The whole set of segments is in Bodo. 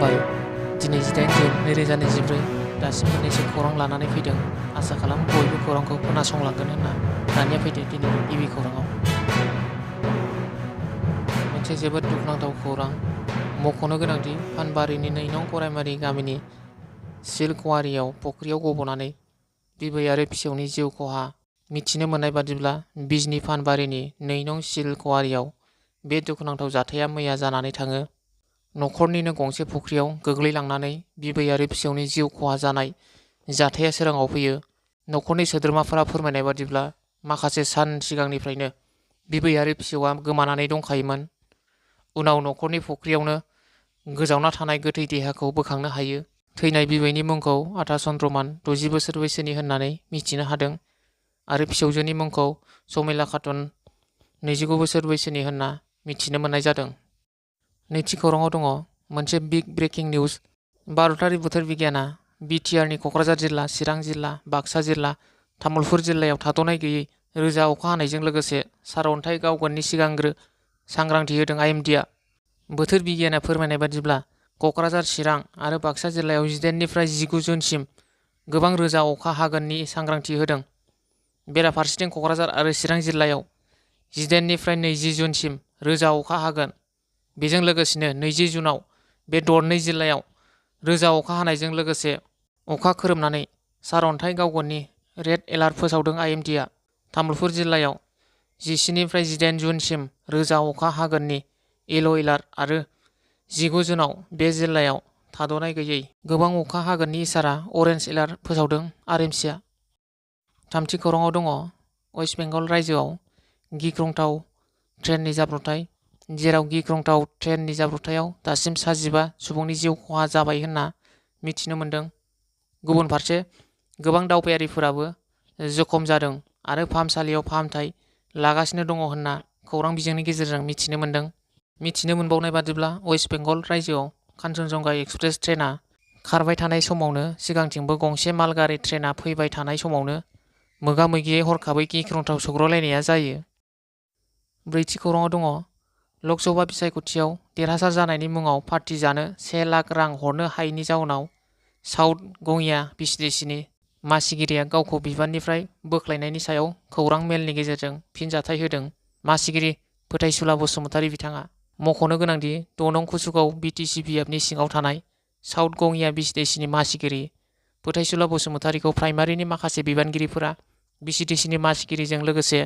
खुलुमबाय। दिनै 18 जुन 2024 दासिम मोननैसो खौरां लानानै फैदों। आसा खालामो बयबो खौरांखौ खोनासंलांगोन होनना। दानिया फैदो दिनै गिबि खौराङाव। मोनसे जोबोद दुखुनांथाव खौरां। मख'नो गोनांदि फानबारिनि 2 नं गरायमारि गामिनि सिलकवारियाव फुख्रियाव गबनानै बिबै आरो फिसौनि जिउ खहा। मिथिनो मोननाय बादिब्ला बिजनी फानबारिनि 2 नं सिलकवारियाव बे दुखुनांथाव जाथाया मैया जानानै थाङो। नखरनिनो गंसे फुख्रियाव गोग्लैलांनानै बिबै आरो फिसौनि जिउ खहा जानाय जाथाया सोराङाव फैयो। नखरनि सोद्रोमाफोरा फोरमायनाय बादिब्ला माखासे सान सिगांनिफ्रायनो बिबै आरो फिसौआ गोमानानै दंखायोमोन। उनाव नखरनि फुख्रियावनो गोजावना थानाय गोथै देहाखौ बोखांनो हायो। थैनाय बिबैनि मुंखौ आथा चन्द्रमान 60 बोसोर बैसोनि होननानै मिथिनो हादों आरो फिसौजोनि मुंखौ समिला खातुन 29 बोसोर बैसोनि होनना मिथिनो मोननाय जादों। नैथि खौराङाव दङ मोनसे बिग ब्रेकिं निउज। भारतारि बोथोर बिगियाना बिटिआरनि क'क्राझार जिल्ला, चिरां जिल्ला, बाक्सा जिल्ला, तामुलपुर जिल्लायाव थाद'नाय गैयै रोजा अखा हानायजों लोगोसे सारअन्थाइ गावगोननि सिगांग्रो सांग्रांथि होदों आइएमडिआ। बोथोर बिगियाना फोरमायनाय बादिब्ला क'क्राझार, चिरां आरो बाक्सा जिल्लायाव 18 निफ्राय 19 जुनसिम गोबां रोजा अखा हागोननि सांग्रांथि होदों। बेराफारसेथिं क'क्राझार आरो चिरां जिल्लायाव 18 निफ्राय 20 जुनसिम रोजा अखा हागोन। बेजों लोगोसेनो 20 जुनाव बे दरनै जिल्लायाव रोजा अखा हानायजों लोगोसे अखा खोरोमनानै सारअन्थाइ गावगोननि रेड एलार्ट फोसावदों आइएमडिआ। तामुलपुर जिल्लायाव 17 निफ्राय 18 जुनसिम रोजा अखा हागोननि येल' एलार्ट आरो 19 जुनाव बे जिल्लायाव थाद'नाय गैयै गोबां अखा हागोननि इसारा अरेन्ज एलार्ट फोसावदों आरएमसिआ। थामथि खौराङाव दङ वेस्ट बेंगल रायजोआव गिख्रंथाव ट्रेननि जाब्रबथाय, जेराव गिख्रंथाव ट्रेननि जाब्रबथायाव दासिम 15 सुबुंनि जिउ खहा जाबाय होनना मिथिनो मोन्दों। गुबुन फारसे गोबां दावबायारिफोराबो जखम जादों आरो फाहामसालियाव फाहामथाय लागासिनो दङ होनना खौरां बिजोंनि गेजेरजों मिथिनो मोन्दों। मिथिनो मोनबावनाय बादिब्ला वेस्ट बेंगल रायजोआव कान्चनजंगा एक्सप्रेस ट्रेनआ खारबाय थानाय समावनो सिगांथिंबो गंसे मालगारि ट्रेनआ फैबाय थानाय समावनो मोगा-मोगियै हरखाबै गिख्रंथाव सौग्रावलायनाया जायो। ब्रैथि खौराङाव दङ लकसभा बिसायख'थियाव देरहासार जानायनि मुङाव पार्टी जानो 1 लाख रां हरनो हायैनि जाउनाव साउथ गङिया बिसिडिसिनि मासिगिरिया गावखौ बिबाननिफ्राय बोख्लायनायनि सायाव खौरां मेलनि गेजेरजों फिनजाथाय होदों मासिगिरि फोथायसुला बसुमतारी बिथाङा। मख'नो गोनांदि 6 नं कुसुगाव बिटिसिपिएफनि सिङाव थानाय साउथ गङिया बिसिडिसिनि मासिगिरि फोथायसुला बसुमतारीखौ प्राइमारिनि माखासे बिबानगिरिफोरा बिसिडिसिनि मासिगिरिजों लोगोसे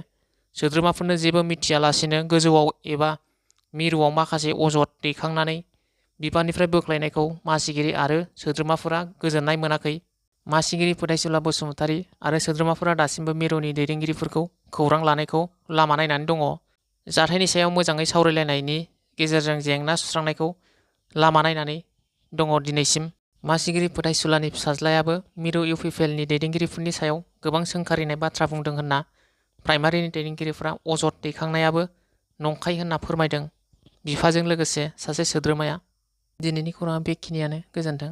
सोद्रोमाफोरनो जेबो मिथियालासेनो गोजौआव एबा मिरुआव माखासे अजद दैखांनानै बिबाननिफ्राय बोख्लायनायखौ मासिगिरि आरो सोद्रोमाफोरा गोजोननाय मोनाखै। मासिगिरि फोथायसुला बसुमतारी आरो सोद्रोमाफोरा दासिमबो मिरुनि दैदेनगिरिफोरखौ खौरां लानायखौ लामा नायनानै दङ। जाथायनि सायाव मोजाङै सावरायलायनायनि गेजेरजों जेंना सुस्रांनायखौ लामा नायनानै दङ दिनैसिम। मासिगिरि फोथायसुलानि फिसाज्लायाबो मिरु इउपिपिएलनि दैदेनगिरिफोरनि सायाव गोबां सोंखारिनाय बाथ्रा बुंदों होनना प्राइमारिनि दैदेनगिरिफोरा अजद दैखांनायाबो नंखाय होनना फोरमायदों बिफाजों लोगोसे सासे सोद्रोमाया। दिनैनि खौराङा बेखिनियानो। गोजोन्थों।